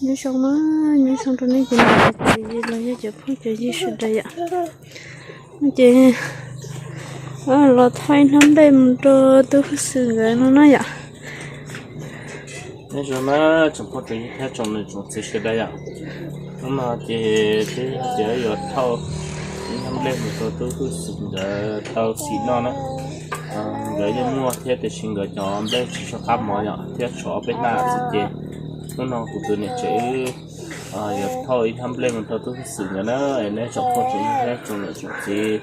Nyob zoo na, nyob zoo rau nej cov niam cov txiv los yog cov phooj cov ywg sawv daws yom. Ces los thauj ib hnab nplej mus rau tub Hwj Xwm nkawd no na yom. Nyob zoo na tsoom phooj tsoom ywg thiab tsoom niam tsoom txiv sawv daws yom. Hnub no ces peb ces yuav thauj ib hnab nplej mus rau tub Hwj Xwm nkawd tau xim noj na. Nkawd yeej muaj thiab tiam sis nkawd cov nplej tsis tshua qab mov yom thiab tshuav ob peb hnab xwb ces hnub no kuv tus niam tsev wb yuav thauj ib hnab nplej mus rau tub Hwj Xwm nkawd na. Es nej tsoom phooj tsoom ywg thiab tsoom niam tsoom txiv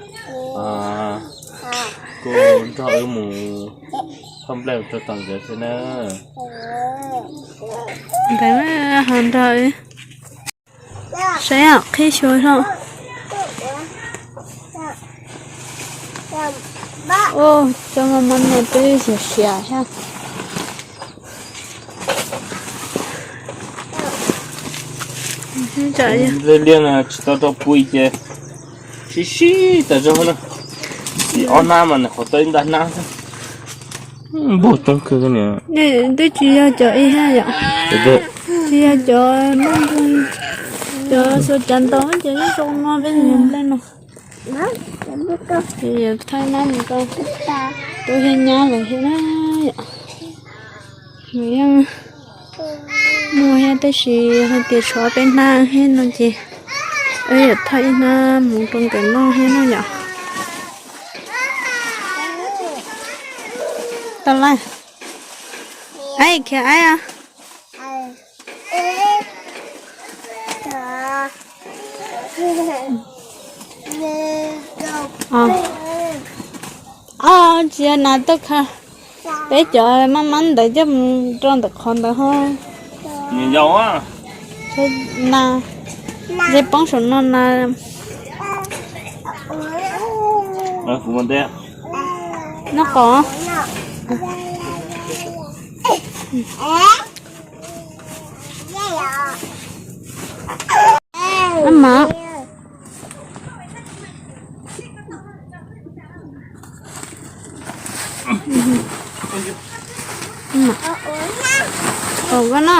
kuj nrog wb mus thauj nplej mus rau tom nkawd thiab na. Ntawd ho nrog wb saib qhib xyuas zoo. Cov maj maj no twb siav siav thiab. Liaj tsis tau rau pui ces sib sib tas zog na. Ob hnab mas nws qhuav tau ib nta hnab xwb. Npog coob kawg niam. Twb tsis yog cov ib hab yom. Tsis yog cov, cov xuas cav ntau ces yeej zoo no peb yog nplej no. Ces yuav thauj ib hnab mus rau tub Hwj Xwm nkawd thiab na yom. Nws yeej muaj thiab tab sis hais tias tshuav peb hnab thiab no ces wb yuav thauj ib hnab mus rau nkawd noj thiab no yom. Tau lawm. Aib, khiav aib os. Tsis yog nas tuaj kha. Peb cov maj mab ntawd coj mus rau ntawm qhov ntawd ho. Nas, ntshe poob saum no nas. Noj qos. Ab mas. Ua koj no.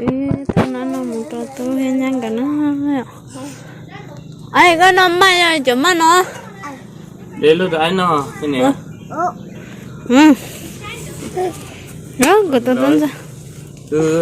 Ib tug nab no mus rau tub Hwj Xwm nkawd na. Aib, koj noj maj, yog cov maj no. De lub rau aib noj. Koj tau tub ntxawg.